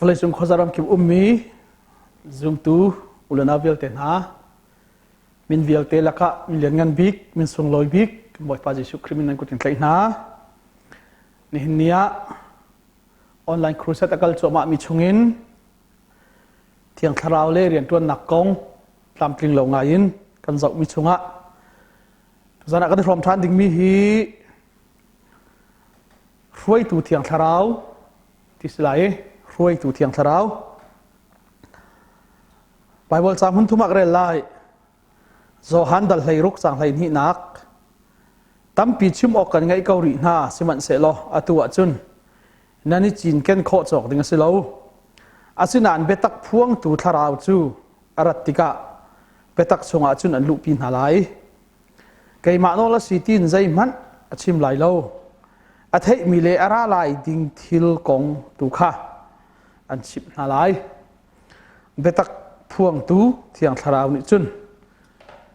Vawleicung khuaza ramkip ummi zumtu ulenau vialte hna, min vialte lakah min lianngan bik, min sunglawi bik Bawipa Jesuh Khrih min nan kut in tlaih hna. Nihin ni ah online crusade a kal cuahmah mi chungin Thiang Thlarau le rianṭuannak kong tlamtling lo ngai in kan zohmi chungah tuzan ah kan i hrawm ṭhan dingmi hi hruaitu Thiang Thlarau ti si lai i hruaitu Thiang Thlarau Bible ca hmun thum ah ka rel lai. Johan dal 16 cang 12nak tampi chim awk kan ngeih ko rih hna sihmanhsehlaw atu ahcun nan i cinken khawh cawk ding a si lo. Asinain biatak phuangtu thlarau cu a rat tikah biatak chungah cun an luhpi hna lai. Keimah nawl a si tiin zeihmanh a chim lai lo. A theihmi le a ra lai ding thil kong tu kha an chimh hna lai. Biatak phuangtu Thiang Thlarau nih cun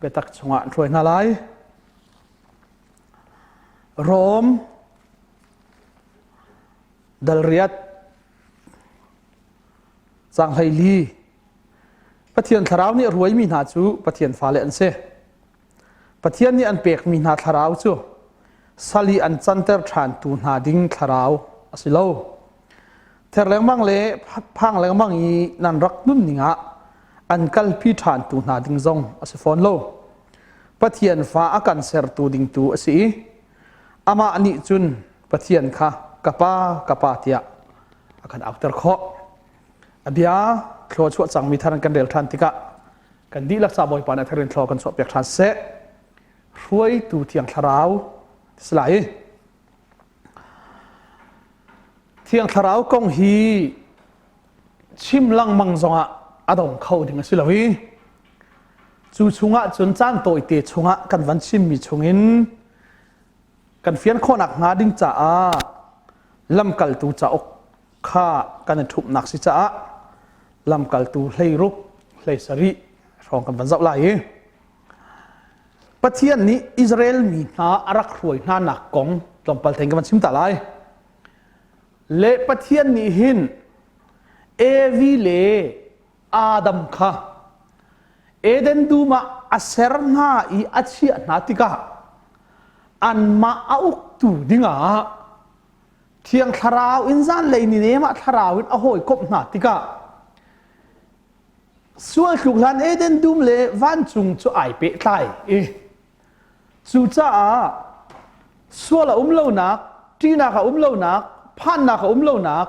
biatak chungah an hruai hna lai. Rom dal riat cang 14 Pathian thlarau nih a ruaimi hna cu Pathian fale an si. Pathian nih an pekmi hna thlarau cu sal i an canter ṭhantu hna ding thlarau a si lo. Ther lengmang le phang lengmang i nan rak nun ning ah an kalpi ṭhantu hna ding zong a si fawn lo. Pathian fa a kan sertu ding tu a si i amah nih cun Pathian kha ka pa ka pa tiah a kan auter khawh. A bia thlua chuah cangmi thar kan rel ṭhan tikah kan dihlak ca Bawipa nih tharin thlua kan chuahpiak ṭhan seh. Hruaitu Thiang Thlarau si lai. Thiang Thlarau kong hi chim lengmang zongah a dong kho ding a si lo i cu chungah cun caan tawite chungah kan van chimmi chungin kan fian khawhnak hnga ding caah lamkaltu cauk kha kan i ṭhumhnak si caah lamkaltu 16 17 hrawng kan van zoh lai i Pathian nih Israel mi hna a rak hruai hna nak kong tlawmpal theng kan van chim ta lai. Le Pathian nih hin Evi le Adam kha Eden dum ah a ser hna i a chiah hna tikah anmah a uktu dingah Thiang Thlarau in zanlei ni nem ah Thlarau in a hawikomh hna tikah sual tluk hlan Eden dum le vancung cu ai pehtlai i cucaah sual a um lonak, ṭihnak a um lonak, phannak a um lonak,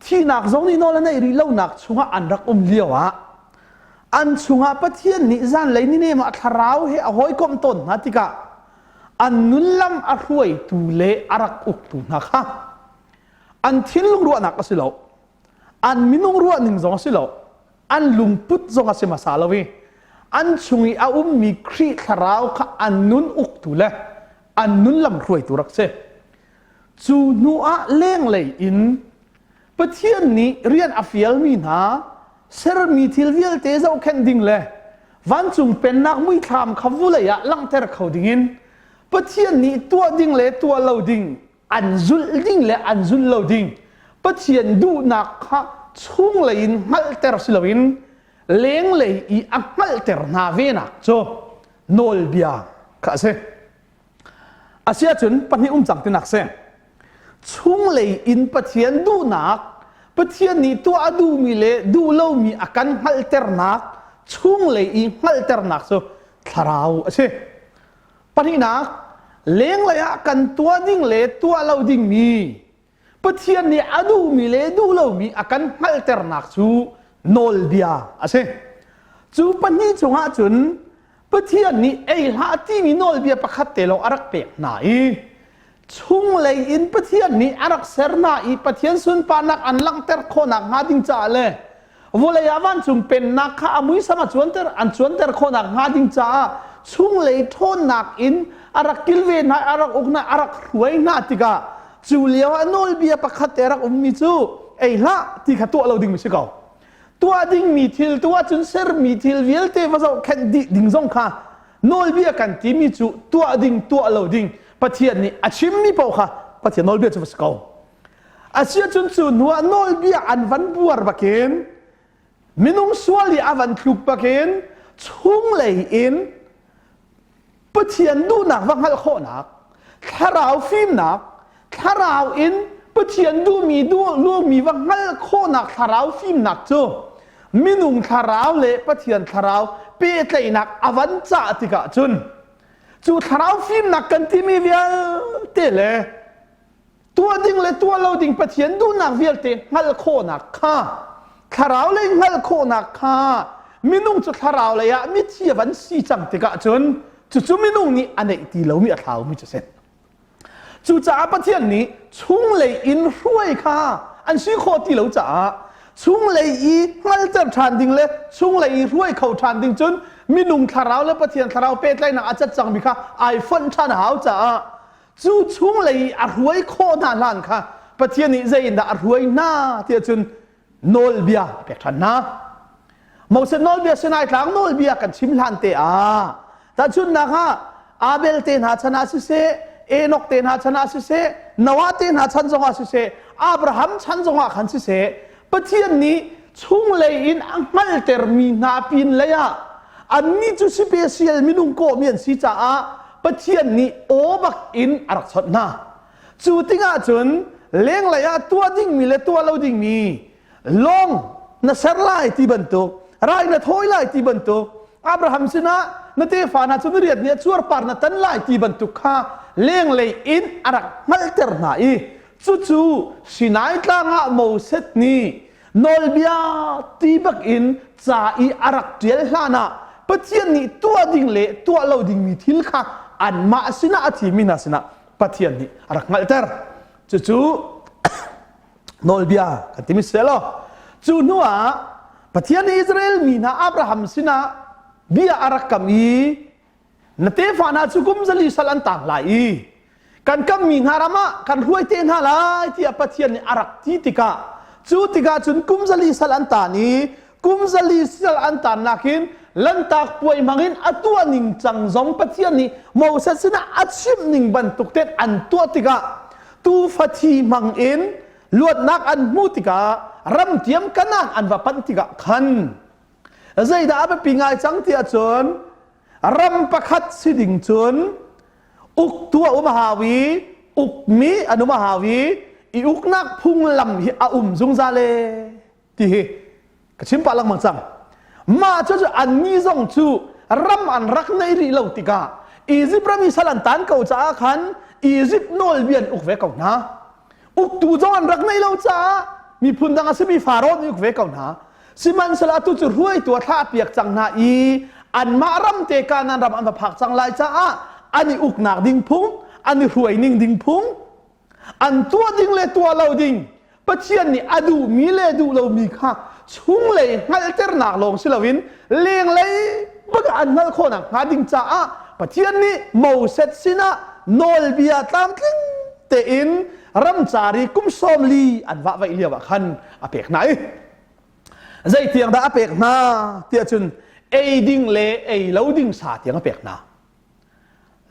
thihnak zong nih nawl a neih rih lonak chungah an rak um lio ah an chungah Pathian nih zanlei ni nem ah thlarau he a hawikomh tawn hna tikah an nunlam a hruaitu le a rak uktu hna kha an thinlung ruahnak a si lo an minung ruahning zong a si lo an lungput zong a si hmasa lo i an chung i a ummi Khrih thlarau kha an nun uktu le an nun lam hruaitu rak si Cu hnu ah lenglei in Pathian nih rian a fialmi hna sermi thil vialte zohkhenh ding le vancung pennak muithlam kha vulei ah langhter kho dingin Pathian nih tuah ding le tuah lo ding an zulh ding le an zulh lo ding Pathian duhnak kha chunglei in hngalhter si loin lenglei i a hngalhter hna venak cu nawlbia kha a si. Asiahcun pahnih um cang tinak si. Chunglei in Pathian duhnak, Pathian nih tuah a duhmi le duh lomi a kan hngalhternak, chunglei i hngalhternak cu thlarau a si. Pahnihnak, lenglei ah kan tuah ding le tuah lo dingmi, Pathian nih a duhmi le duh lomi a kan hngalhternak cu nawlbia a si. Cu pahnih cungah cun Pathian nih ei hlah timi nawlbia pakhat te lawng a rak pek hna i chunglei in Pathian nih a rak ser hna i Pathian sunparnak an langhter khawhnak hnga ding caah le vawlei ah vancung pennak kha a muisam a cuanter an cuanter khawhnak hnga ding caah chunglei ṭhawnnak in a rak kilven hna a rak uk hna a rak hruai hna tikah cu lio ah nawlbia pakhat te a rak ummi cu ei hlah ti kha tuah lo ding mi si ko tuah dingmi thil tu ahcun sermi thil vialte va zohkhenh dih ding zong kha nawlbia kan timi cu tuah ding tuah lo ding Pathian nih a chimmi paoh kha Pathian nawlbia cu va si ko. Asiahcun cu hnuah nawlbia an van buar bakin minung sual i a van tluk bakin chunglei in Pathian duhnak va hngalh khawhnak, thlarau fimnak, thlarau in Pathian duhmi duhmi va hngalh khawhnak thlarau fimnak cu minung thlarau le Pathian thlarau pehtlaihnak a van cah tikah cun cu thlarau fimnak kan timi vialte le tuah ding le tuah lo ding Pathian duhnak vialte hngalh khawhnak kha thlarau lei hngalh khawhnak kha minung cu thlarau lei ah mithi a van si cang tikah cun cucu minung nih a neih ti lomi a thlaumi cu si. Cucaah Pathian nih chunglei in hruai kha an si khawh ti lo caah chunglei i hngalter ṭhan ding le chunglei i hruai kho ṭhan ding cun minung thlarau le Pathian thlarau pehtlaihnak a cat cangmi kha ai fonh ṭhan a hau caah cu chunglei i a hruai khawh hna hlan kha Pathian nih zei in dah a hruai hna tiah cun nawlbia a pek ṭhan hna. Moses nawlbia Sinai tlang nawlbia kan chim hlan te ah tahchunhnak ah Abel te hna chan ah siseh Enoch te hna chan ah siseh Noah te hna chan zongah siseh Abraham chan zongah khan siseh Pathian nih chunglei in a hngalhtermi hna pin lei ah annih cu special minung kawhmi an si caah Pathian nih aw bak in a rak chawnh hna. Cu tikah cun lenglei ah tuah dingmi le tuah lo dingmi lawng na ser lai ti bantuk rai na thawi lai ti bantuk Abraham sinah na tefa hna cu na riat nih a cuarpar na tan lai ti bantuk kha lenglei in a rak hngalhter hna i cucu Sinai tlang ah Moses nih nawlbia ti bak in ca i a rak ṭial hlan ah Pathian nih tuah ding le tuah lo dingmi thil kha anmah sinah a thimi hna sinah Pathian nih a rak hngalhter. Cucu nawlbia kan timi si lo. Cu hnu ah Pathian nih Israel mi hna Abraham sinah bia a rak kam i na tefa hna cu kum zali sal an tang lai i kan kammi hna ram ah kan hruai te hna lai tiah Pathian nih a rak ti tikah cu tikah cun kum zali sal an tan i kum zali sal an tan nakin lantak puai hmangin a tuah ning cang zong Pathian nih Moses sinah a chimh ning bantuk ten an tuah tikah tuufa thi hmang in luatnak an hmuh tikah ram tiam Kanaan an va panh tikah khan zeidah a biapi ngai cang ti ahcun ram pakhat si ding cun uktu a um a hau i ukmi an um a hau i i uknak phunglam hi a um zungzal e ti hi ka chim pah lengmang cang mah cu cu annih zong cu ram an rak nei rih lo tikah Egypt ram i sal an tan ko caah khan Egypt nawlbia an uk ve ko hna uktu zong an rak nei lo caah miphun dang a simi Faraoh nih uk ve ko hna sihmanhsehlaw atu cu hruaitu a thlah piak cang hna i anmah ram te Kanaan ram an va phak cang lai caah an i uknak ding phung an i hruai ning ding phung an tuah ding le tuah lo ding Pathian nih a duhmi le duh lomi kha chunglei hngalhternak lawng si loin lenglei bak an hngalh khawhnak hnga ding caah Pathian nih Moses sinah nawlbia tlamtling tein ramcar i kum 40 an vahvaih lio ah khan a pek hna i zeitiang dah a pek hna tiah cun ei ding le ei lo ding sa tiang a pek hna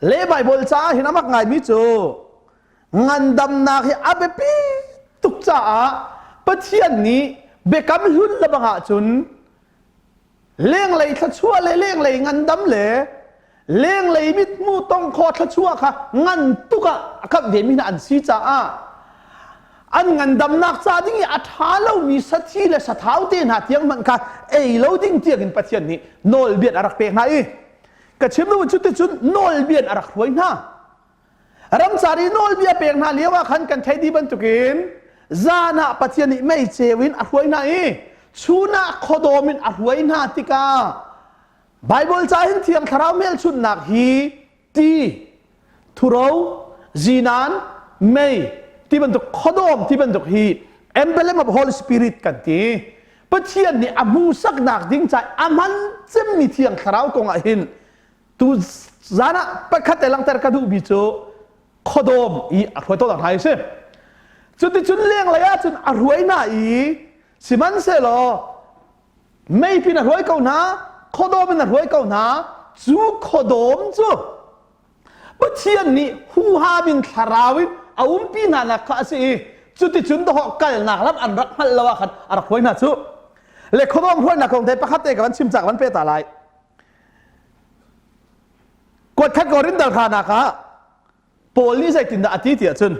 le Baibal caah hin a mak ngaimi cu ngandamnak hi a biapi tuk caah Pathian nih biakam hlun lebang ahcun lenglei thluachuah le lenglei ngandam le lenglei mithmu tong kho thluachuah kha ngan tuk ah a kamh ve mi hna an si caah an ngandamnak ca ding i a ṭha lomi sathi le sathau te hna tiang hmanh kha ei lo ding tiang in Pathian nih nawlbia a rak pek hna i ka chim lu cu ticun nawlbia a rak hruai hna Ramcar i nawlbia pek hna lio ah khan kan theih dih bantukin zan ah Pathian nih mei ceu in a hruai hna i chun ah khuadawm in a hruai hna tikah Baibal ca hin Thiang Thlarau hmelchunhnak hi ti, thuro, zinan, mei ti bantuk khuadawm ti bantuk hi emblem of Holy Spirit kan ti. Pathian nih a hmuhsaknak ding ca a hman cemmi Thiang Thlarau kong ah hin Tu zan ah pakhat te langhter ka duhmi cu khuadawm i a hruai tawn hna si. Cuticun lenglei ah cun a hruai hna i sihmanhsehlaw meipin a hruai ko hna, khuadawm in a hruai ko hna. Cu khuadawm cu Pathian nih huham in thlarau in a umpi hna nak kha a si i. Cuticun dawh kalnak lam an rak hngalh lo ah khan a rak hruai hna cu. Le khuadawm hruainak kong te pakhat te ka van chim cak van pe ta lai. Kuat khat Korin dal hranak ah Paul nih zeitindah a ti ti ahcun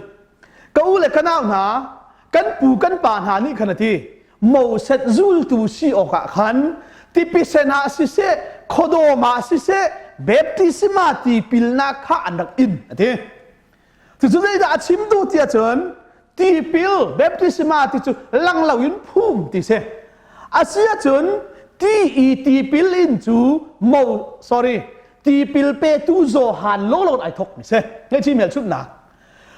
ka u le ka nau hna kan pu kan pa hna nih khan a ti Moses zultu si awkah khan tipisen ah siseh khuadawm ah siseh baptisma tipilnak kha an rak in a ti. Cucu zeidah a chim duh ti ahcun tipil baptisma ti cu lang loin phum ti si. A si ahcun ti i tipil in cu mo sorry tipil petu Johan lawlaw ai thok mi si. Ngaihchih hmelchunhnak.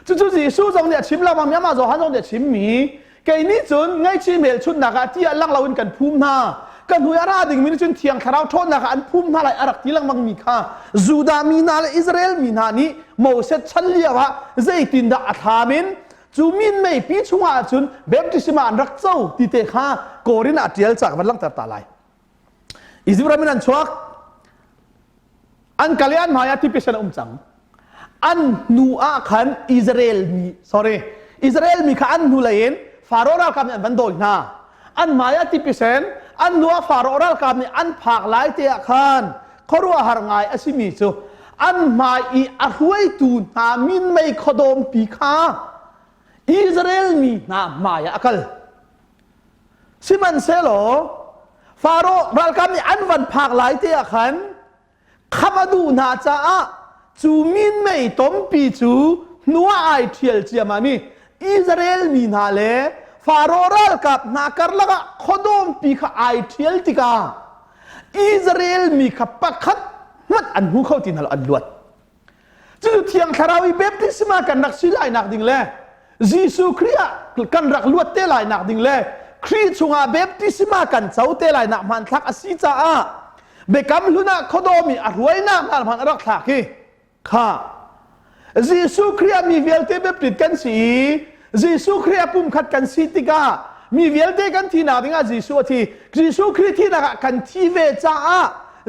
Cucu Jesuh zong nih a chim lengmang mi amah Johan zong nih a chimmi kei nih cun ngaihchih hmelchunhnak ah ti ah lang loin kan phum hna. Ka hnu i a ra dingmi nih cun Thiang Thlarau ṭhawnnak ah an phum hna lai a rak ti lengmang mi kha Judah mi hna le Israel mi hna nih Moses chan lio ah zeitindah a thlam in cu minmei pi chungah cun baptisma an rak co ti te kha Korin ah ṭial cak van langhter ta lai. Izipt ram in an chuak an kal i an hmai ah tipisen a um cang an hnu ah khan Israel mi sorry Israel mi kha an hnu lei in Faro ralkap nih an van dawi hna an hmai ah tipisen an hnu ah Faro ralkap nih an phak lai te ah khan khuaruahhar ngai a simi cu an hmai i a hruaitu hna minmei khuadawmpi kha Israel mi hna hmai ah a kal Sihmanhsehlaw Faro ralkap nih an van phak lai te ah khan kham a duh hna caah cu minmei tompi cu hnuah ai ṭhial ciammam i Israel mi hna le Faro ralkap hna karlak ah khuadawmpi kha ai ṭhial tikah Israel mi kha pakhat hmanh an hmu kho ti hna lo an luat. Cucu Thiang Thlarau i baptisma kan rak si lai nak ding le Jesuh Khrih ah kan rak luat te lai nak ding le Khrih chungah baptisma kan co te lai nak hmanthlak a si caah biakam hlun ah khuadawm i a hruainak hna hman a rak thlak hi kha Jesuh Khrih ah mi vialte baptist kan si i Jesuh Khrih ah pumkhat kan si tikah mi vialte kan thinak dingah Jesuh a thi. Jesuh Khrih thinak ah kan thi ve caah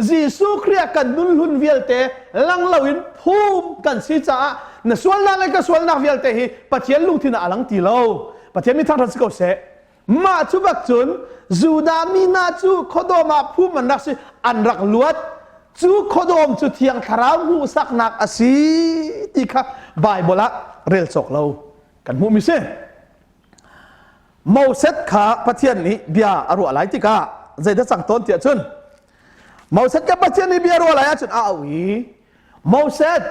Jesuh Khrih ah kan nun hlun vialte lang loin phum kan si caah na sualnak le ka sualnak vialte hi Pathian lungthin ah a lang ti lo. Pathian mi thangṭhat si ko seh. Mah cu bak cun Judah mi hna cu khuadawm ah phum an rak si an rak luat cu khuadawm cu Thiang Thlarau hmuhsaknak a si ti kha Baibal ah rel cawk lo kan hmuhmi si. Moses kha Pathian nih bia a ruah lai tikah zeidah cang tawn tiah cun Moses kha Pathian nih bia ruah lai ahcun a auh i Moses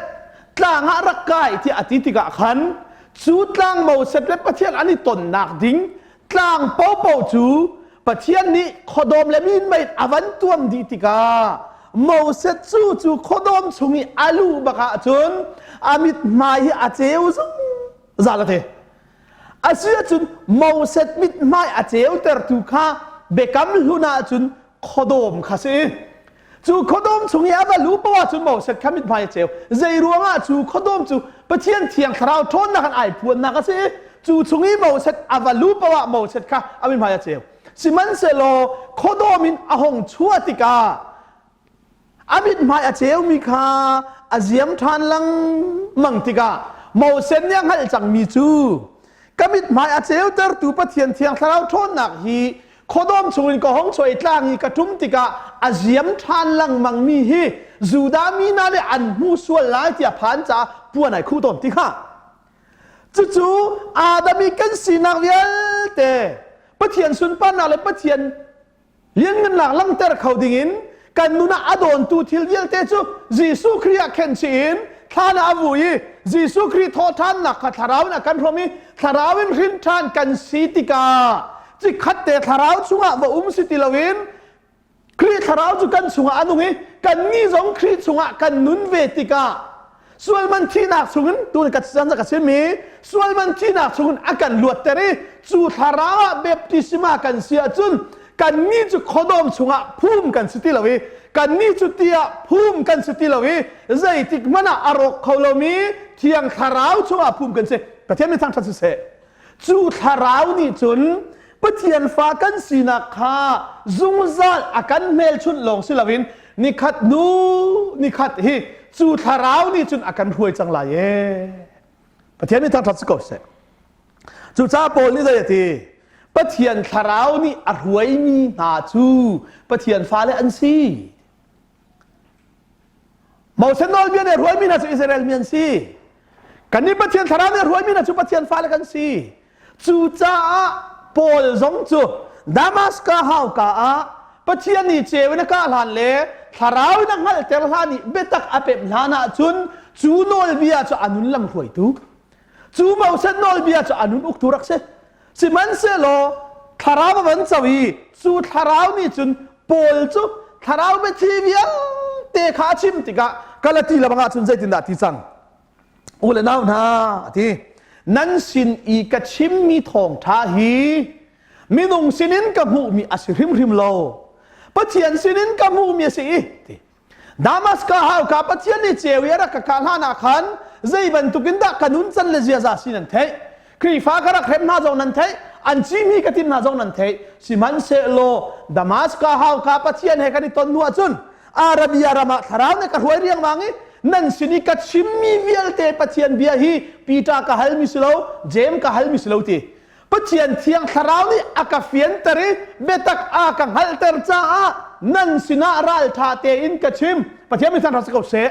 tlang ah rak kai tiah a ti tikah khan cu tlang Moses le Pathian an i tonnak ding tlang popo cu Pathian nih khuadawm le minmei a van tuam dih tikah Moses cu cu khuadawm chung i a luh bak ahcun a mithmai hi a ceu zungzal a ti. Asi ahcun Moses mithmai a ceutertu kha biakam hlun ahcun khuadawm kha si. Cu khuadawm chung i a va luh paoh ahcun Moses kha mithmai a ceu. Zei ruangah cu khuadawm cu Pathian Thiang Thlarau ṭhawnnak in ai phuannak a si i cu chung i Moses a va luh paoh ah Moses kha a mithmai a ceu. Sihmanhsehlaw khuadawm in a hung chuah tikah a mithmai a ceumi kha a ziam ṭhan lengmang tikah Moses nih a hngalh cangmi cu ka mithmai a ceutertu Pathian Thiang Thlarau ṭhawnnak hi khuadawm chungin ka hong chuah i tlang i ka ṭum tikah a ziam ṭhan lengmang mi hi Judah mi hna nih an hmu sual lai tiah phan caah puan ai khuh tawn ti kha cucu Adam i kan sinak vialte Pathian sunparnak le Pathian lianngannak langhter kho dingin kan nun ah a dawntu thil vialte cu Jesuh Khrih ah khenchih in thlan ah a vui i Jesuh Khrih thawhṭhannak kha thlarau in a kan hrawm i thlarau in hrin ṭhan kan si tikah cikhat te thlarau chungah va um si ti loin Khrih thlarau cu kan chungah a nung i kannih zong Khrih chungah kan nun ve tikah sualman thihnak chungin tun ka chan ka chimmi sualman thihnak chungin a kan luatter i cu thlarau ah baptisma kan si ahcun kannih cu khuadawm chungah phum kan si ti lo i kannih cu tiah phum kan si ti lo i zeitik hmanh ah a rawk kho lomi thiang thlarau chungah phum kan si Pathian min thangṭhat siseh Cu thlarau nih cun Pathian fa kan sinak kha zungzal a kan hmelchunh lawng si loin nikhat hnu nikhat hi cu thlarau nih cun a kan hruai cang lai ee. Pathian nih thangṭhat si ko seh. Cucaah Paul nih zei a ti? Pathian thlarau nih a hruaimi hna cu Pathian fale an si. Moses nawlbia nih a hruaimi hna cu Israel mi an si. Kannih Pathian thlarau nih a hruaimi hna cu Pathian fale kan si. Cucaah Paul zong cu Damaskas hauka ah Pathian nih ceu in a kah hlan le thlarau in a hngalhter hlan i biatak a pemh hlan ahcun cu nawlbia cu a nun lam hruaitu cu Moses nawlbia cu a nun uktu rak si. Sihmanhsehlaw thlarau a van co i cu thlarau nih cun Paul cu thlarau biathi vialte kha a chim tikah Galati lam ah cun zeitindah ti cang? U le nau hna a ti nan sin i ka chimmi thawngṭha hi minung sinin ka hmuhmi a si hrimhrim lo Pathian sinin ka hmuhmi a si i ti Damaskas hauka Pathian nih ceu i a rak ka kah hlan ah khan zei bantukin dah ka nun can le ziaza si nan theih Khrihfa ka rak hrem hna zong nan theih an cimi ka tim hna zong nan theih sihmanhsehlaw Damaskas hauka Pathian he kan i ton hnu ahcun Arabia ram ah thlarau nih ka hruai riangmang i nan sin i ka chimmi vialte Pathian bia hi Peter ka halmi si lo James ka halmi si lo ti Pathian thiang thlarau nih a ka fianter i biatak a ka hngalhter caah nan sinah ralṭha tein ka chim Pathian min rak si ko seh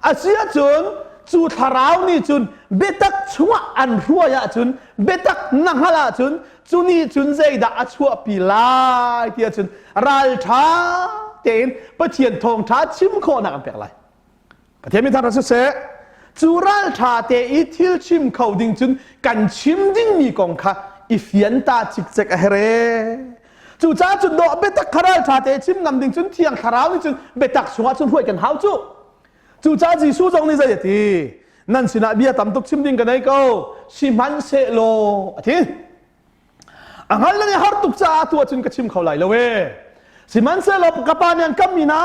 A si ahcun cu thlarau nih cun biatak chungah an hruai ahcun biatak na hngalh ahcun cu nih cun zeidah a chuahpi lai ti ahcun ralṭha tein Pathian thawngṭha chim khawhnak an pek lai. Pathian min thangṭhat siseh cu ralṭha te i thil chim kho ding cun kan chim dingmi kong kha i fian ta cikcek a herh ee. Cucaah cun dawh biatak kha ralṭha te chim ngam ding cun thiang thlarau nih cun biatak chungah cun hruai kan hau cu. Cucaah Jesuh zong nih zei a ti? Nan sinah bia tam tuk chim ding ka nei ko. Sihmanhsehlaw a ti. A hngal le har tuk caah tu ahcun ka chim kho lai lo ee. Sihmanhsehlaw ka pa nih an kammi na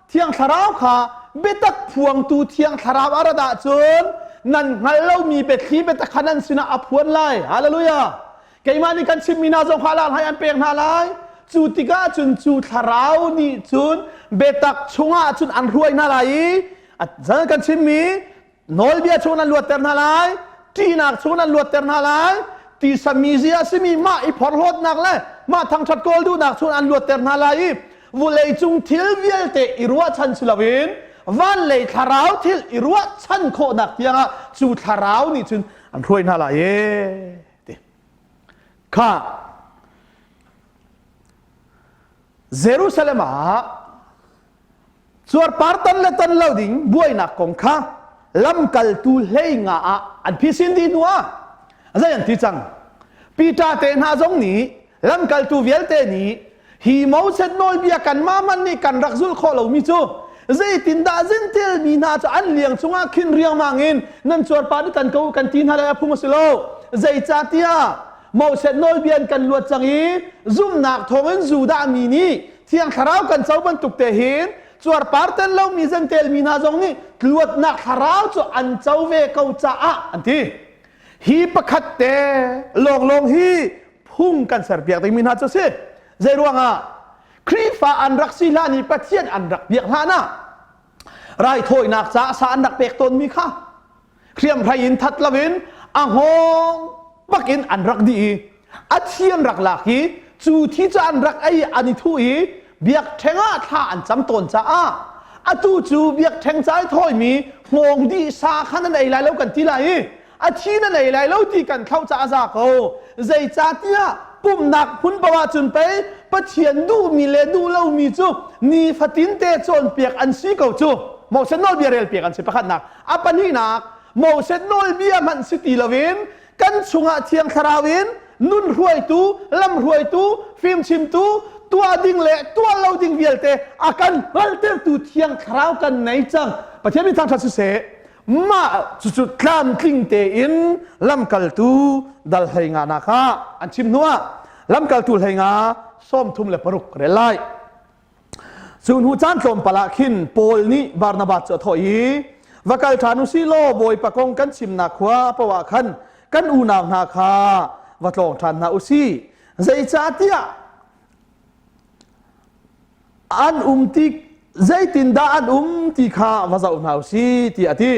thiang thlarau kha biatak phuangtu thiang thlarau a rat ahcun nan hngal lomi biathli biatak kha nan sinah a phuan lai. Hallelujah. Keimah nih kan chimmi hna zong kha lai an pek hna lai. Cu tikah cun cu thlarau nih cun biatak chungah cun an hruai hna lai i zan kan chimmi nawlbia chung nan luatter hna lai, ṭihnak chung nan luatter hna lai, tisa mizia a simi mah i phorhlawtnak le mah thangṭhat kawl duhnak chung an luatter hna lai i vulei cung thil vialte i ruahchan si loin van lei thlarau thil i ruahchan khawhnak tiangah cu thlarau nih cun an hruai hna lai e. Ti. Kha Jerusalem ah cuarpar tan le tan lo ding buainak kong kha lamkaltu hlei nga ah an phisin dih hnu ah zei an ti cang Peter te hna zong nih lamkaltu vialte nih hi Moses nawlbia kanmah hmanh nih kan rak zulh khawh lomi cu zeitindah zintil mi hna cu an liang cungah khin riangmang in nan cuarpar tan ko kan ti hna lai a phung a si lo zeicahtiah Moses nawlbia in kan luat cang i zumhnak thawngin Judah mi nih Thiang Thlarau kan co bantuk te hin cuarpar tel lomi zentel mi hna zong nih luatnak thlarau cu an co ve ko caah an ti hi pakhat te lawnglawng hi phung kan serpiak dingmi hna cu si. Zei ruangah Khrihfa an rak si hlan i Pathian an rak biak hlan ah raithawinak caah sa an rak pek tawnmi kha hriamhrei in that loin a hngawng bak in an rak dih i a thi an rak lak i cu thi cu an rak ei an i thuh i biakṭheng ah thla an cam tawn caah atu cu biakṭheng ca i thawimi hngawng dih sa kha nan ei lai lo kan ti lai i a thi na nei lai lo ti kan thlauh caah a za ko zeicahtiah pumhnak hmun paoh ahcun pei Pathian duhmi le duh lomi cu nifatin te cawnpiak an si ko cu Moses nawlbia relpiak an si pakhatnak a pahnihnak Moses nawlbia hmanh si ti loin kan chungah Thiang Thlarau in nun hruaitu lam hruaitu fimchimtu tuah ding le tuah lo ding vialte a kan hngalhtertu Thiang Thlarau kan nei cang Pathian min thangṭhat siseh Mah cucu tlamtling tein lamkaltu dal hlei nga nak ah an chim hnuah lamkaltu hlei nga 36 rel lai. Cu hnu caan tlawmpal ah khin Paul nih Barnabas cu a thawh i va kal ṭhan u sih law Bawipa kong kan chimnak khua paoh ah khan kan unau hna kha va tlawng ṭhan hna u sih. Zeicahtiah an um ti zeitindah an um ti kha va zoh hna u si ti a ti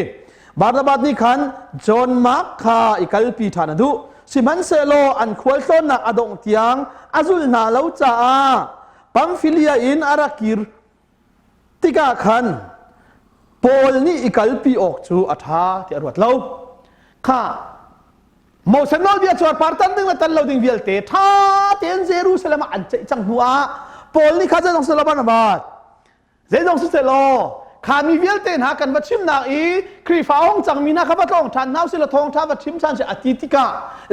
Barnabas nih khan John Mark kha i kalpi ṭhan a duh. Sihmanhsehlaw an khualtlawnnak a dongh tiang a zulh hna lo caah Pamfilia in a rak kir tikah khan Paul nih i kalpi awk cu a ṭha ti a ruat lo. Kha Moses nawlbia cuarpar tan ding le tan lo ding vialte ṭha tein Jerusalem ah an ceih cang hnu ah Paul nih kha zeizong si lo Barnabas zeizong si selaw kha mi vialte hna kan va chimnak i Khrihfa hong cangmi hna kha va tlawng ṭhan hna usih law thawngṭha va chim ṭhan sih a ti tikah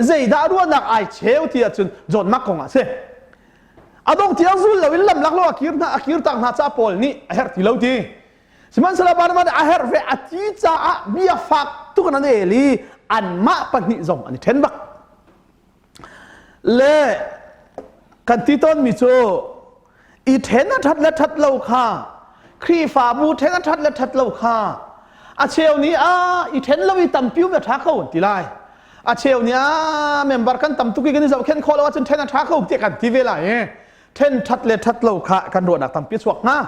zeidah ruahnak ai cheu ti ahcun John Mark kong ah a si. A dong tiang zul loin lam lak lo a kir hna a kir tak hna caah Paul nih a herh ti lo ti. Sihmanhsehlaw Barnabas nih a herh ve a ti caah bia fak tuk in an el i anmah pahnih zong an i ṭhen bak. Le kan ti tawnmi cu i ṭhen a ṭhat le ṭhat lo kha Khrihfabu ṭhen a ṭhat le ṭhat lo kha a cheu nih a i ṭhen lo i tampi um a ṭha ko an ti lai. A cheu nih a member kan tam tuk i kan i zohkhenh khawh lo ahcun ṭhen a ṭha ko tiah kan ti ve lai i ṭhen ṭhat le ṭhat lo kha kan ruahnak tampi a chuak hnga.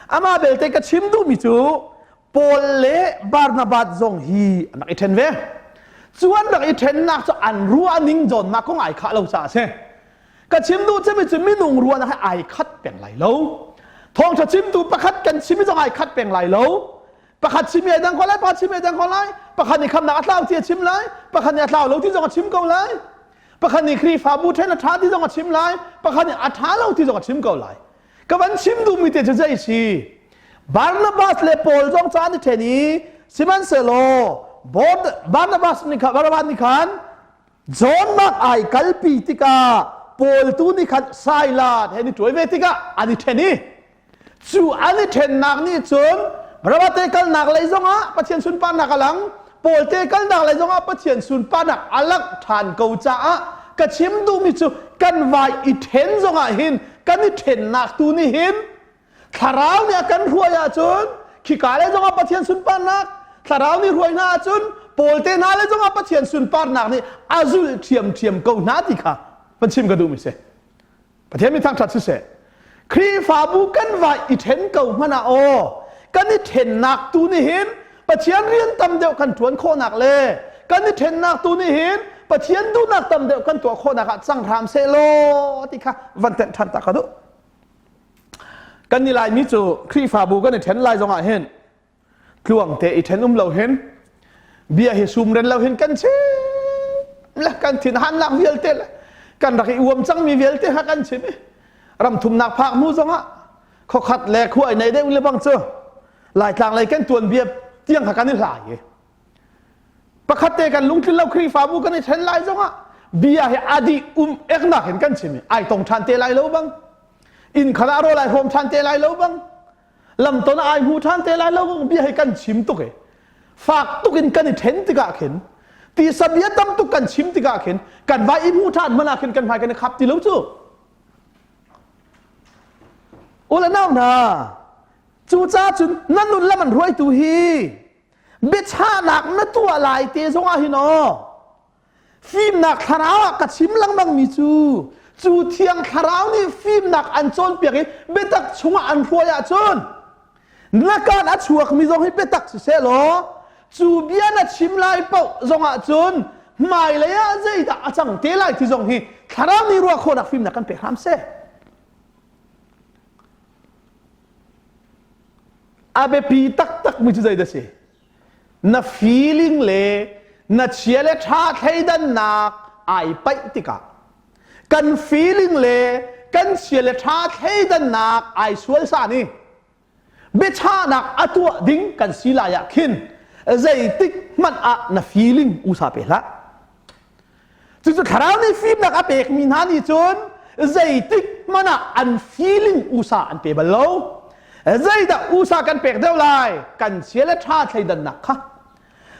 Amah belte ka chim duhmi cu Paul le Barnabas zong hi an rak i ṭhen ve. Cu an rak i ṭhennak cu an ruahning zawnnak kong ai khah lo caah a si. Ka chim duh cemi cu minung ruahnak hi ai khat peng lai lo. Thawngṭha chimtu pakhat kan chim zong ai khat peng lai lo. Pakhat chim ai dang ko lai, pakhat chim ai dang ko lai. Pakhat nih khamnak a tlau ti a chim lai, pakhat nih a tlau lo ti zong a chim ko lai. Pakhat nih Khrihfabu ṭhen a ṭha ti zong a chim lai, pakhat nih a ṭha lo ti zong a chim ko lai. Ka van chim duhmi te cu zei si? Barnabas le Paul zong ca an i ṭhen i sihmanhsehlaw Barnabas nih khan Barnabas nih khan John Mark ai kalpi tikah Paul tu nih khan Silas he an i ṭuai ve tikah an i ṭhen i cu an i ṭhennak nih cun Barnabas te kalnak lei zongah Pathian sunparnak a lang Paul te kalnak lei zongah Pathian sunparnak a langh ṭhan ko caah ka chim duhmi cu kan vai i ṭhen zongah hin kan i ṭhennak tu nih hin thlarau nih a kan hruai ahcun khika le zongah Pathian sunparnak thlarau nih hruai hna ahcun Paul te hna le zongah Pathian sunparnak nih a zulh ṭhiamṭhiam ko hna ti kha van chim ka duhmi si. Pathian mi thangṭhat siseh Khrihfabu kan vai i ṭhen ko hmanh ah aw kan i ṭhennak tu nih hin Pathian rian tam deuh kan ṭuan khawhnak le kan i ṭhennak tu nih hin Pathian duhnak tam deuh kan tuah khawhnak ah cang hram seh law ti kha van tenh ṭhan ta ka duh. Kan ni Laimi cu Khrihfabu kan i ṭhen lai zongah hin tluang te i ṭhen um lo hin bia hi sum ren lo hin kan chim le kan thin hannak vialte le kan rak i uam cangmi vialte kha kan chim i ram thumnak phak hnu zongah khokhat le khua nei deuh le bang cu laitlang lei kan tuan bia tiang kha kan i hlai i pakhat te kan lungtlin lo Khrihfabu kan i ṭhen lai zongah bia hi adi um eknak in kan chim i ai tong ṭhan te lai lo bang inn khala rawl ai hrawm ṭhan te lai lo bang lamton ai hmu ṭhan te lai lo bia hi kan chim tuk e fak tuk in kan i ṭhen tikah khin tisa bia tam tuk kan chim tikah khin kan vai i hmu ṭhan hmanh ah khin kan hmai kan i khap ti lo cu ule nau hna cucaah cun nan nun lam an hruaitu hi biachahnak na tuah lai te zongah hin aw Fimnak thlarau ah ka chim lengmang mi cu cu thiang thlarau nih fimnak an cawnpiak i biatak chungah an hruai ahcun na kaan a chuakmi zong hi biatak siseh law cu bia na chim lai paoh zongah cun hmailei ah zeidah a cang te lai ti zong hi thlarau nih ruah khawhnak fimnak kan pek hram seh. A biapi taktak mi cu zeidah si? Na feeling le na chia le ṭha thleidannak ai paih tikah kan feeling le kan chia le ṭha thleidannak ai sual san i biachahnak a tuah ding kan si lai ah khin zeitik hmanh ah na feeling usa pe hlah. Cucu thlarau nih fimnak a pekmi hna nih cun zeitik hmanh ah an feeling usa an pe bal lo. Zeidah usa kan pek deuh lai? Kan chia le ṭha thleidannak kha.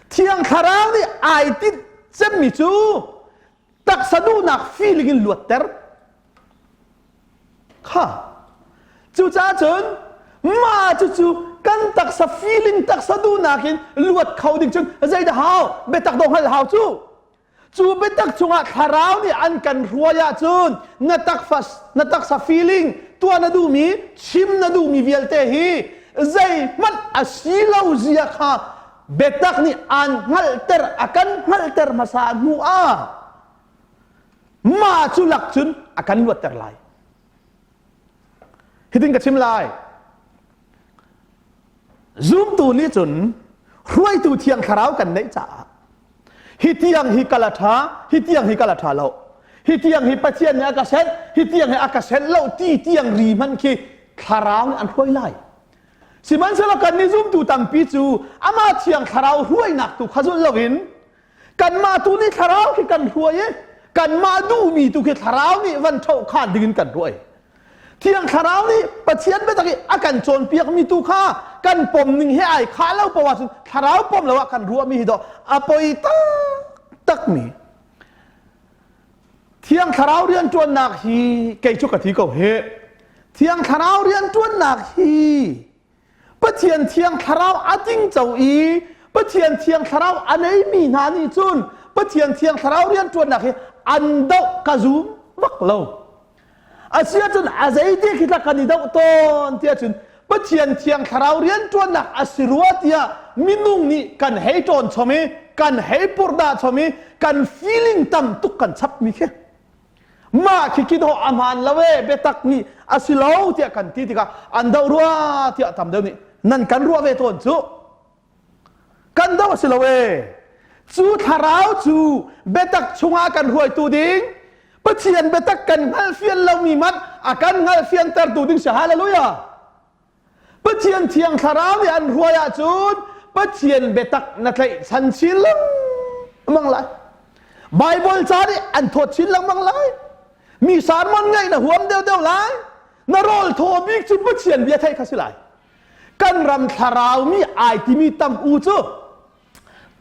Thiang thlarau nih ai tinh cemmi cu taksa duhnak feeling in luatter Kha. Cucaah cun mah cucu kan taksa feeling taksa duhnak in luat kho ding cun zeidah hau? Biatak dawh hngalh hau cu. Cu biatak chungah thlarau nih an kan hruai ahcun na takfa na taksa feeling tuah na duhmi chim na duhmi vialte hi zeihmanh a si lo zia kha biatak nih aan hngalhter a kan hngalhter hmasa hnu ah. Mah cu lak cun a kan luatter lai. Hitin ka chim lai. Zumtu nih cun hruaitu thiang thlarau kan neih caah hi tiang hi kal a ṭha, hi tiang hi kal a ṭha lo. Hi tiang hi Pathian nih a ka senh, hi tiang hi a ka senh lo ti tiang ri hmanh khi thlarau nih an hruai lai. Sihmanhsehlaw kan nih zumtu tampi cu amah thiang thlarau hruainak tu kha zulh loin kanmah tu nih thlarau khi kan hruai i kanmah duhmi tu khi thlarau nih van ṭhoh khan dingin kan hruai. Thiang Thlarau nih Pathian biatak i a kan cawnpiakmi tu kha kan pom ning he ai khah lo poah ahcun Thlarau pom lo ah kan ruahmi hi dawh a poi taktakmi Thiang Thlarau rianṭuannak hi kei cu ka thi ko hi. Thiang Thlarau rianṭuannak hi Pathian Thiang Thlarau a tingco i Pathian Thiang Thlarau a neimi hna nih cun Pathian Thiang Thlarau rianṭuannak hi an doh ka zum bak lo. Asiahcun a zeiti khi tla kan i doh tawn tiah cun Pathian Thiang Thlarau rianṭuannak a si rua tiah minung nih kan hei ṭawn chom i kan hei purhdah chom i kan feeling tam tuk kan chapmi khi mah khi khi dawh a hmaan lo e biatak nih a si lo tiah kan ti tikah an doh rua tiah tam deuh nih nan kan ruah ve tawn cu kan doh a si lo e cu thlarau cu biatak chungah kan hruaitu ding Pathian biatak kan hngalhfian lomi hmanh a kan hngalhfiantertu ding si hallelujah Pathian thiang thlarau nih an hruai ahcun Pathian biatak na tlaihchan chin lengmang lai. Bible ca nih an thawt chin lengmang lai. Mi sermon ngaih na huam deuhdeuh lai. Na rawl thaw bik cu Pathian bia theih kha si lai. Kan ram thlarau mi ai timi tam u cu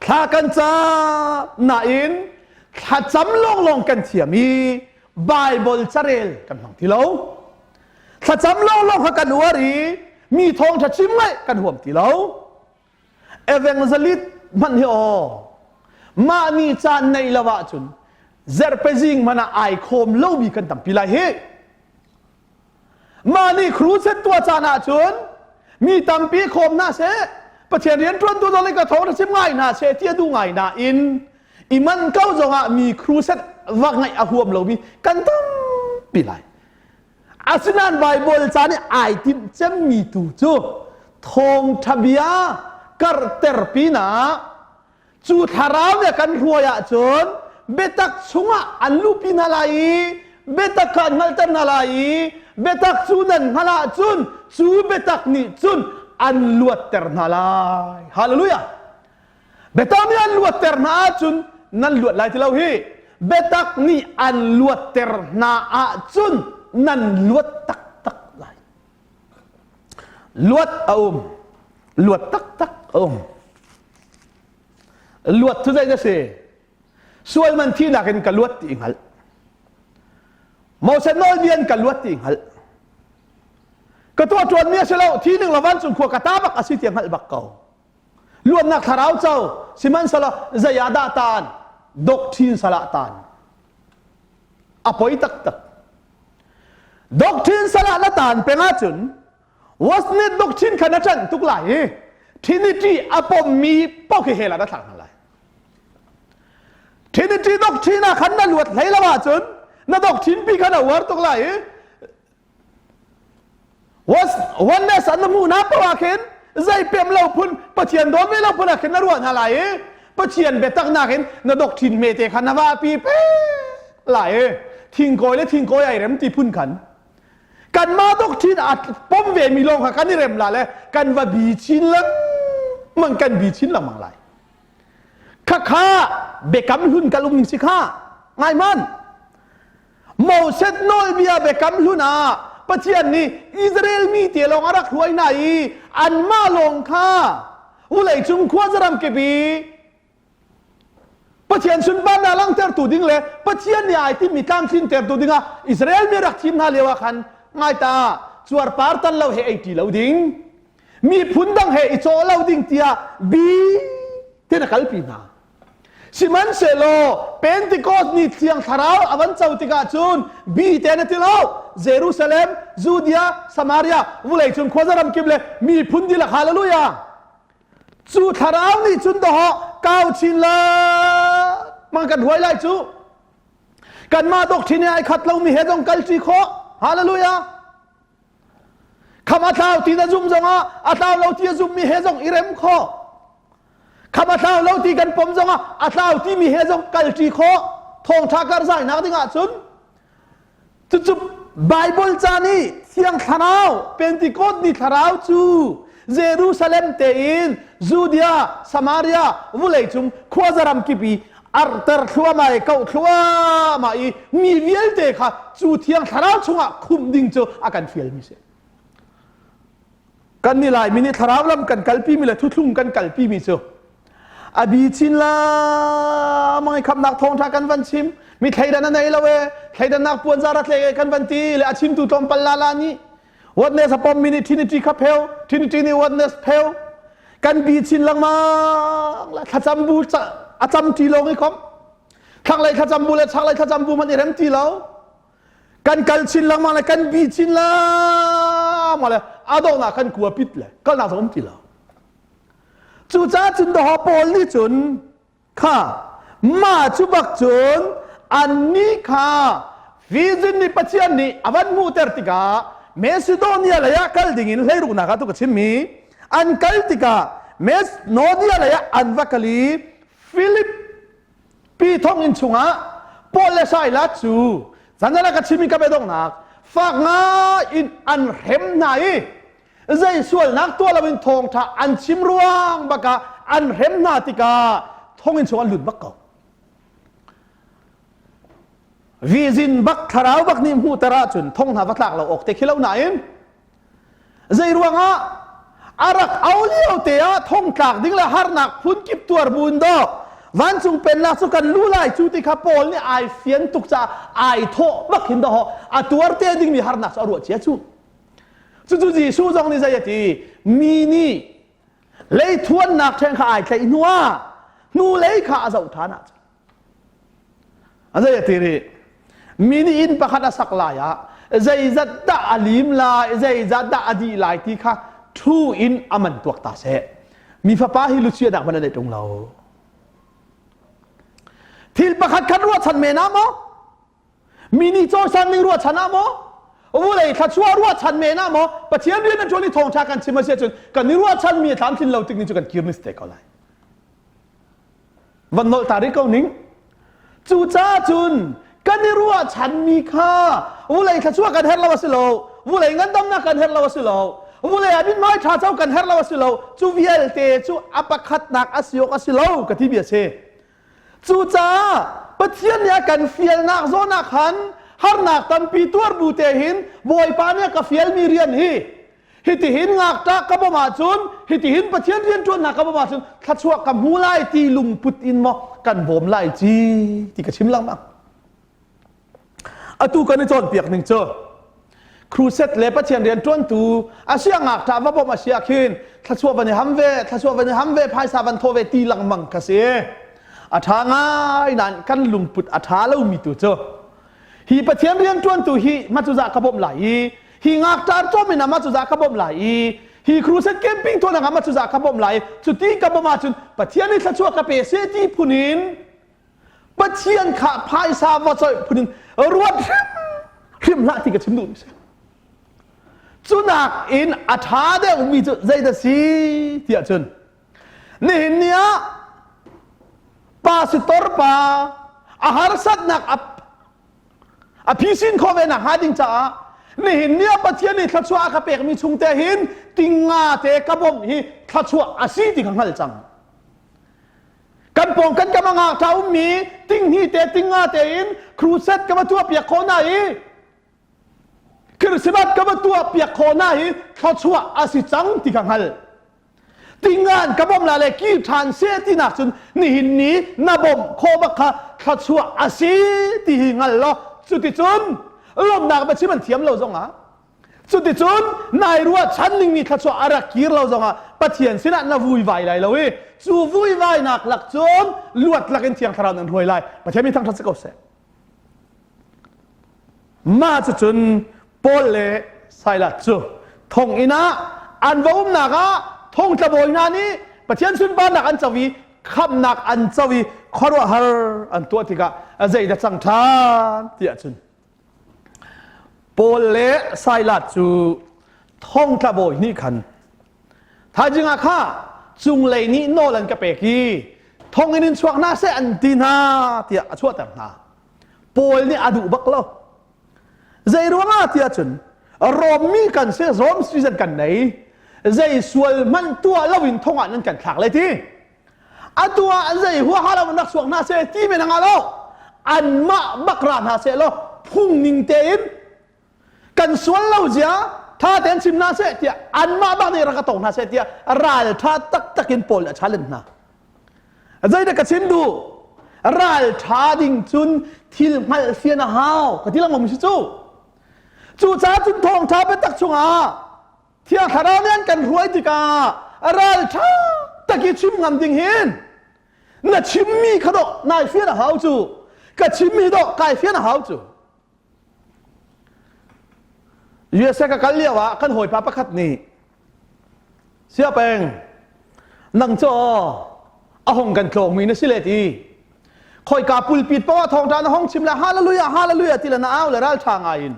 thla kan cam nain thlacam lawnglawng kan thiam i Bible carel kan hmang ti lo. Thlacam lawnglawng kha kan uar i mi thawngṭha chim ngaih kan huam ti lo. Evangelist hmanh hi aw mah ni caan nei lo ahcun zerpezing hmanh ah ai khawm lomi kan tampi lai hi. Mah nih crusade tuah caan ahcun mi tampi khawm hna seh, Pathian rianṭuantu zong nih ka thawng chim ngai hna seh ti a duh ngai nain i man ko zongah mi crusade va ngaih a huam lomi kan tampi lai. Asinain Baibal ca nih ai timh cemmi tu cu thawngṭha bia karhter pinah Cu thlarau nih a kan hruai ahcun biatak chungah an luhpi hna lai i biatak kha an hngalhter hna lai i biatak cu nan hngalh ahcun cu biatak nih cun an luatter hna lai. Hallelujah! Biatak nih an luatter hna ahcun nan luat lai ti lo hi. Biatak nih an luatter hna ahcun nan luat taktak lai. Luat a um. Luat taktak a um. Luat cu zei na si? Sual man thinak in ka luat ti hngalh. Moses nawlbia in ka luat ti hngalh. Ka tuah ṭuanmi a si lo, thi ning lo vancung khua ka ta bak a si ti hngalh bak ko. Luatnak thlarau co, sihmanhsehlaw zei ah dah taan? Doctrine salah taan. A poi taktak. Doctrine salah na taan peng ahcun Wasnet doctrine kha na ṭanh tuk lai i Trinity a pommi paoh khi hell ah na thlak hna lai. Trinity doctrine ah khan na luat hlei lo ahcun na doctrine pi kha na uar tuk lai i oneness an na hmuh hna paoh ah khin zei pem lo phun Pathian dawn ve lo phun ah khin na ruah hna lai i Pathian biatak nakin na doctrine hmete kha na vahpi pe lai i thingkawi le thingkawi ai rem ti phun khan kanmah doctrine a pom ve mi lawng kha kan i rem la le kan va bi chin lengmang kan bi chin lengmang lai khakha biakam hlun kal um ning si kha ngai man Moses nawlbia biakam hlun ah Pathian nih Israel mi te lawng a rak hruai hna i anmah lawng kha vulei cung khuazaram kip i Pathian sunparnak langhtertu ding le Pathian nih ai timmi tlamtlintertu dingah Israel mi rak thim hna lio ah khan ngai ta cuarpar tan lo he ei ti lo ding miphun dang he i cawh lo ding tiah bi tin a kalpi hna sihmanhsehlaw Pentecost ni thiang thlarau a van co tikah cun bi te na ti lo Jerusalem Judea Samaria vulei cung khuaza ram kip le miphun dihlak hallelujah Cu thlarau nih cun dawhawh kau chin la mang kan huai lai cu. Kanmah doctrine ai khat lomi he zong kalṭi khawh. Hallelujah. Kham a thlau ti na zum zongah a tlau lo ti a zummi he zong i rem khawh. Kham a thlau lo ti kan pom zongah a tlau timi he zong kalṭi khawh. Thawngṭha karzainak ding ahcun Cucu Bible ca nih Thiang Thlarau, Pentecost ni Thlarau cu Jerusalem tein Judea, Samaria, vawleicung khuazaram kip i arter thluahmah i kauh thluahmah i mi vialte kha cu Thiang Thlarau chungah khumh ding cu a kan fialmi si. Kan nih Laimi nih thlarau lam kan kalpimi le thuthlung kan kalpimi cu a bi chin la mang khamnak thawngtha kan van chim mi thleidan a nei lo e thleidannak puanzar a tlek e kan van ti le a chimtu tlawmpal la la nih witness a pom mi nih trinity kha pheu trinity nih witness pheu kan bi chin lengmang la thlacam bu a cam ti lo ngi kom thlanglei thlacam bu le chaklei thlacam bu man i rem ti lo kan kal chin lengmang le kan bi chin lengmang le a donghnak kan kua pit le kalnak zong um ti lo Cucaah cun dawhaw Paul nih cun kha mah cu bak cun annih kha vision nih Pathian nih a van hmuhter tikah Macedonia lei ah kal dingin hleiruknak ah tu ka chimmi an kal tikah Macedonia lei ah an va kal i Philippi thonginn chungah Paul le Silas cu zanzan ah ka chimmi ka biadonghnak fak ngai in an hrem hna i zei sualnak tuah loin thawngṭha an chim ruang bakah an hrem hna tikah thonginn chung an lut bak ko. Vizin bak thlarau bak nih hmuhter ahcun thong hna va tlak lo awk te khi lo nain zei ruangah a rak au lio te ah thong tlak ding le harnak phunkip tuar buin dawk vancung pennak cu kan lu lai cu ti kha Paul nih ai fian tuk caah ai thawh bak hin dawh a tuar te dingmi harnak cu a ruah cia cu. Cucu Jesuh zong nih zei a ti? Mi nih leithuannak ṭheng kha ai tlaih hnuah hnulei kha a zoh ṭhan ahcun a zei a ti rih? Mi nih inn pakhat a sak lai ah zeizat dah a lim lai, zeizat dah a dih lai ti kha ṭhu in a man tuak ta seh. Mi fapa hi luchianak hmanh a neih ṭung lo. Thil pakhat khat ruahchan men ah maw? Mi nih cawisan ning ruahchan ah maw? Vulei thluachuah ruahchan men ah maw? Pathian rian an ṭuan i thawngṭha kan chim a si ahcun kan i ruahchan mi a tlamtlin lo tik ni cu kan kir ni te ko lai. Van nolh ta rih ko ning. Cucaah cun kan i ruahchan mi kha vulei thluachuah kan herh lo a si lo. Vulei ngandamnak kan herh lo a si lo. Vulei ah mithmai ṭha co kan herh lo a si lo. Cu vialte cu a pakhatnak a si awk a si lo ka ti bia si. Cucaah Pathian nih a kan fialnak zawn ah khan harnak tampi tuar bu te hin Bawipa nih a ka fialmi rian hi hitihin ngakṭah ka bawmh ahcun hitihin Pathian rianṭuannak ka bawmh ahcun thluachuah ka hmu lai ti lungput in maw kan bawm lai ci ti ka chim lengmang. Atu kan i cawnpiak ning cu crusade le Pathian rian ṭuantu a sia ngakṭah va bawmh a si ah khin thluachuah van i ham ve thluachuah van i ham ve phaisa van thaw ve ti lengmang ka si. A ṭha ngai nain kan lungput a ṭha lomi tu cu hi Pathian rian ṭuantu hi mah ka bawmh lai i hi ngakṭah cawm in ah mah cu ka bawmh lai i hi crusade camping tuahnak ah mah cu ka bawmh lai cu ti ka bawmh ahcun Pathian nih thluachuah ka pe seh ti phun in Pathian kha phaisa va coih phun in ruat hrim hrim hlah ti ka chim duhmi si. Cunak in a ṭha deuhmi cu zeidah si tiah cun nihin ni ah pastor pa a harsatnak a a phisin khawh ve nak hnga ding caah nihin ni ah Pathian nih thluachuah a ka pekmi chung te hin tinga te ka bawmh hi thluachuah a si ti ka hngal cang. Kan pawng kan kam a ngakṭha ummi tinghnih te tingnga tein crusade ka va tuah piak khawh hna i Christmas ka va tuah piak khawh hna hi thluachuah a si cang ti ka hngal. Tingan ka bawmh la le kil ṭhan seh tinak cun nihin ni na bawmh khawh bak kha thluachuah a si ti hi hngal law cuticun lawmhnak va chim an thiam lo zongah Cuticun nai ruahchan ningmi thluachuah a rak kir lo zongah Pathian sinah na vuivai lai lo i cu vuivainak lak cun luat lakin Thiang Thlarau nan hruai lai. Pathian mi thangṭhat si ko seh. Mah cucun Paul le Silas cu thonginn ah an va umnak ah thongtla bawi hna nih Pathian sunparnak an co i khamhnak an co i. khuaruahhar an tuah tikah zei dah cang ṭhan tiah cun Paul le Silas cu thongtla bawi nih khan thaizing ah kha cunglei nih nawl an ka pek i thonginn in chuak hna seh an ti hna tiah a chuahter hna. Paul nih a duh bak lo. Zei ruangah tiah cun Rom mi kan si, Rom citizen kan nei. Zei sual hmanh tuah lo in thong ah nan kan thlak lai ti. Atu ah zei huaha lo nak chuak hna seh ti men anga lo. Anmah bak ra hna seh law phung ning tein kan sual lo zia tha tein chim hna seh tiah anmah bak nih rak ka tong hna seh tiah ral tha taktak in Paul a challenge hna. Zeidah ka chim duh? Ral ṭha ding cun thil hngalh fian a hau ka ti lengmang si cu. Cucaah cun thawngṭha biatak chungah Thiang Thlarau nih an kan hruai tikah ral ṭha tak i chim ngam ding hin na chimmi kha dawh nai fian a hau cu. Ka chimmi dawh kai fian a hau cu. USA ka kal lio ah kan hawipa pakhat nih Siapeng nang cu a hong kan tlawngmi na si le ti khoika pulpit poah thawngṭha na hong chim le hallelujah hallelujah ti le na au le ralṭha ngai in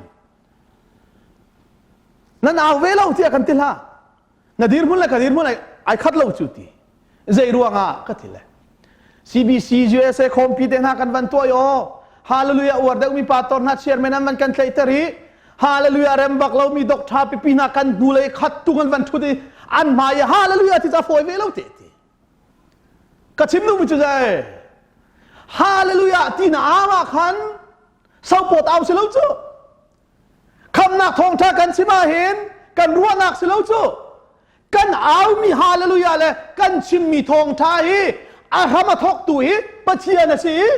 nan au ve lo tiah kan ti hlah na dirhmun le ka dirhmun ai khat lo cu ti zei ruangah ka ti le CBC USA khawmpi te hna kan van tuah yo hallelujah uar deuh mi pastor hna chairman an van kan tlaihter i hallelujah rem bak lo mi doctor pipi hna kan hnu lei khat tung an van thut i an hmai i hallelujah ti ca fawi ve lo te ti ka chim nu mi cu zei hallelujah ti na ama khan sopot au si lo cu khamnak thawngtha kan chim ah hin kan ruahnak si lo cu kan aumi hallelujah le kan chimmi thawngtha hi a hram a thawktu hi Pathian a si i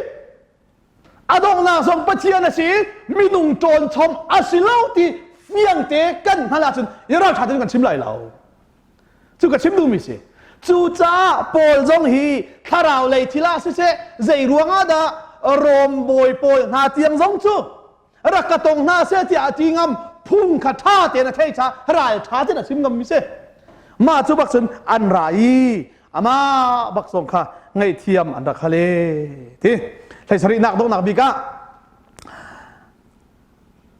a donghnak zong Pathian a si i minung ṭawnchom a si lo ti fiangte kan hngalh ahcun i ralṭha tein kan chim lai lo cu ka chim duhmi si cucaah Paul zong hi thlarau lei thil ah siseh zei ruangah dah Rom bawi pawl hna tiang zong cu rak ka tong hna seh tiah a ti ngam phung kha ṭha tein a thei ca ral ṭha tein a chim ngam mi si mah cu bak cun an ra i amah bak zong kha ngaihthiam an rak hal e ti hlei sarihnak donghnak bik ah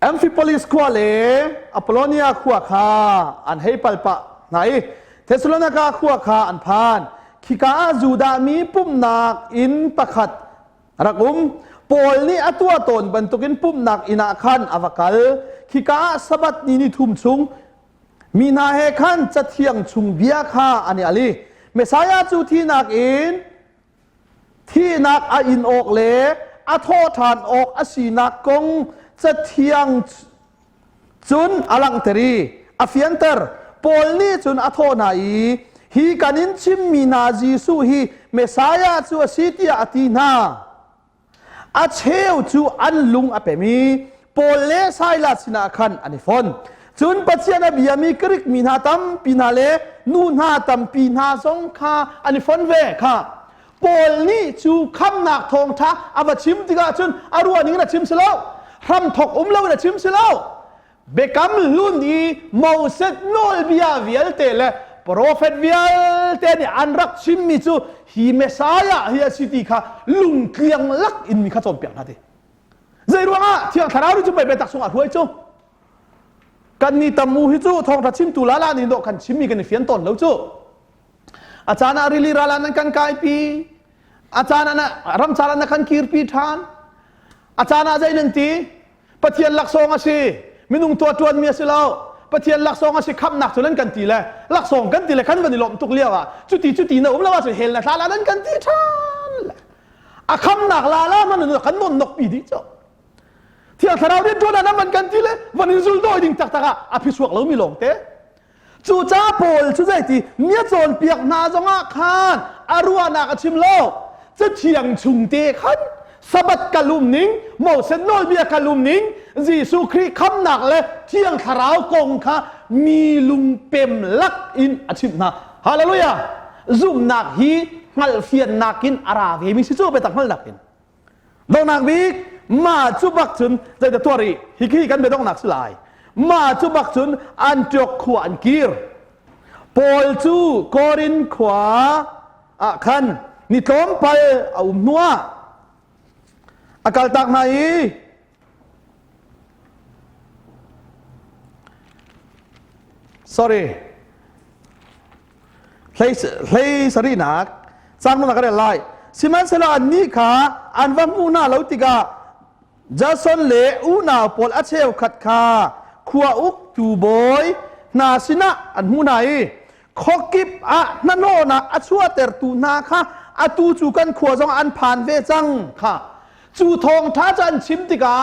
Amphipolis khua le Apollonia khua kha an hei pal pah hna i Thessalonika khua kha an phan khika ah Judah mi pumhnak inn pakhat A rak um. Paul nih a tuah tawn bantukin pumhnak inn ah khan a va kal. Khika ah Sabbath ni ni thum chung mi hna he khan Cathiang chung bia kha an i al i Messiah cu thihnak in thihnak a in awk le a thawhṭhan awk a sinak kong Cathiang cun a langhter i a fianter. Paul nih cun a thawh hna i hi kan in chimmi hna Jesuh hi Messiah cu a si tiah a ti hna. A cheu cu an lung a pem i Paul le Silas sinah khan an i fon. Cun Pathian a biami Greek mi hna tampi hna le nu hna tampi hna zong kha an i fon ve kha. Paul nih cu khamnak thawngṭha a va chim tikah cun a ruah ning in a chim si lo hramthok um lo in a chim si lo biakam hlun i Moses nawlbia vialte le profet vialte nih an rak chimmi cu hi Messiah hi a si ti kha lungtliang lak in mi kha cawnpiak hna ti zei ruangah thiang thlarau nih cu pei biatak chungah hruai cu kan ni tam u hi cu thawngṭha chimtu lala nih dawh kan chimmi kan i fian tawn lo cu A caan ah rili ral ah nan kan kaipi. A caan ah ramcar ah na kan kirpi ṭhan. A caan ah zei nan ti? Pathian laksawng a si. Minung tuah ṭuanmi a si lo. Pathian laksawng a si khamhnak cu nan kan ti le laksawng kan ti le kan van i lawmh tuk lio ah cuti cuti na um lo ahcun hell na thla la nan kan ti ṭhan le a khamnak la la man kan non nok pi dih cu thiang thlarau rian ṭuan ah nan van kan ti le van in zul dawi ding taktak ah a phisuak lomi lawng te Cucaah Paul cu zeiti mi a cawnpiak hna zongah khan a ruahnak a chim lo. Cathiang chung te khan Sabbath kal um ning, Moses nawlbia kal um ning, Jesuh Khrih khamnak le Thiang Thlarau kong kha mi lungpem lak in a chimh hna. Hallelujah! Zumhnak hi hngalhfiannak in a ra ve mi si cu biatak hngalhnak in. Donghnak bik mah cu bak cun zeidah tuah rih hi khi kan biadonghnak si lai mah cu bak cun Antioch khua an kir Paul cu Korin khua ah khan Ni tlawmpal a um hnuah a kaltak hna i sorry hlei sarihnak cang na ka rel lai sihmanhsehlaw annih kha an va hmuh hna lo tikah Jason le unau pawl a cheukhat kha khua uktu bawi hna sinah an hmuh hna i khuakip ah hnahnawhnak a chuahtertu hna kha atu cu kan khua zong an phan ve cang kha cu thawngṭha cu an chim tikah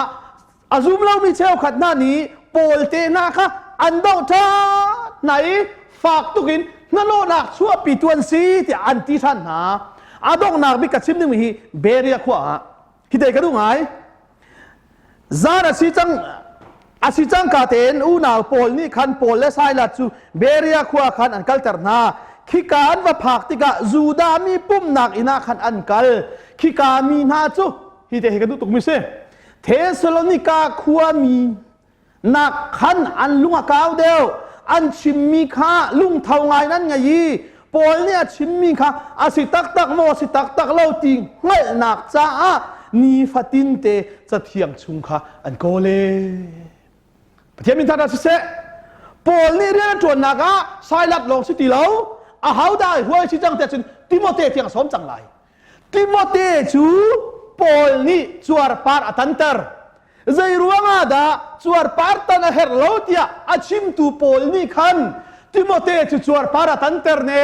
a zum lomi cheukhat hna nih Paul te hna kha an doh ṭhan hna i fak tukin hnahnawhnak chuahpitu an si tiah an ti ṭhan hna. A donghnak bik ka chim dingmi hi Berea khua ah hi te ka duh ngai. Zan a si cang a si cangka tein unau pawl nih khan Paul le Silas cu Berea khua khan an kalter hna. Khika an va phak tikah Judah mi pumhnak inn ah khan an kal. Khika mi hna cu hi te hi ka duh tukmi si. Thesalonika khuami nak khan an lung a kau deuh an chimmi kha lungtho ngai nan ngei i Paul nih a chimmi kha a si taktak maw a si taktak lo ti hngalhnak caah nifatin te cathiang chung kha an kawl e Pathian min thangṭhat siseh Paul nih rian a ṭuannak ah Silas lawng si ti lo ahodah huai si cang tiah cun Timote tiang a sawm cang lai Timote cu Paul nih cuarpar a tanter. Zei ruangah dah cuarpar tan a herh lo tiah a chimtu Paul nih khan Timote cu cuarpar a tanter ne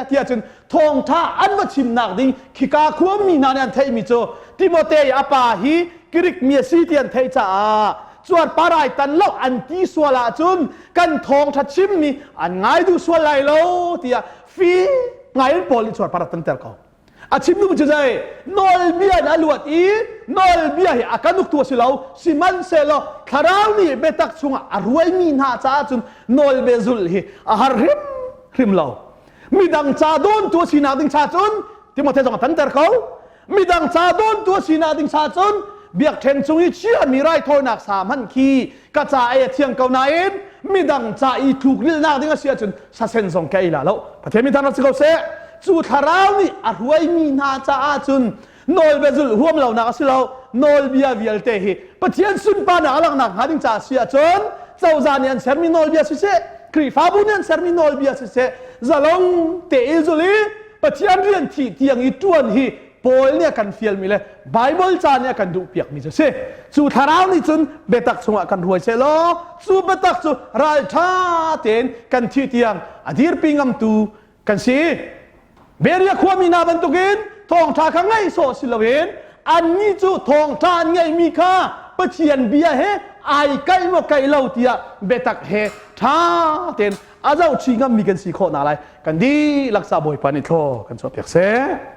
tiah cun thawngṭha an va chimnak ding khika khuami hna nih an theihmi cu Timote i a pa hi Greek mi a si ti an theih caah cuarpar ai tan lo an ti sual ahcun kan thawngṭha chimmi an ngai duh sual lai lo tiah fi ngai in Paul nih cuarpar a tanter ko. A chim duhmi cu zei? Nawlbia in a luat i nawlbia hi a kan uktu a si lo. Sihmanhsehlaw thlarau nih biatak chungah a ruaimi hna caah cun nawlbia zulh hi a har hrimhrim lo. Midang ca dawntu a sinak ding cha cun Timote zong a tanter ko. Midang ca dawntu a sinak ding cha cun biakṭheng cung i chiami raithawinak sa hmanh khi ka ca ei a thiang ko nain midang ca i tlukrilnak ding a si ahcun sasen zong ka ei la lo Pathian min thangṭhat si ko seh cu thlarau nih a hruaimi hna caah cun nawlbia zulh huam lonak a si lo nawlbia vialte hi Pathian sunparnak a langhnak hnga ding caah si ahcun cozah nih an sermi nawlbia siseh Khrihfabu nih an sermi nawlbia siseh zalong te i zulh i Pathian rian thih tiang i ṭuan hi Paul nih a kan fialmi le Bible ca nih a kan duhpiakmi cu a si. Cu thlarau nih cun biatak chungah kan hruai seh law cu biatak cu ralṭha tein kan thih tiang a dirpi ngamtu kan si. Berea khuami hna bantukin thawngṭha kha ngaih sawh si loin annih cu thawngṭha an ngeihmi kha Pathian bia he ai kaih maw kaih lo tiah biatak he ṭha tein a zohchih ngammi kan si khawh hna lai. Kan dihlak sa Bawipa nih thlaw kan chuahpiak seh.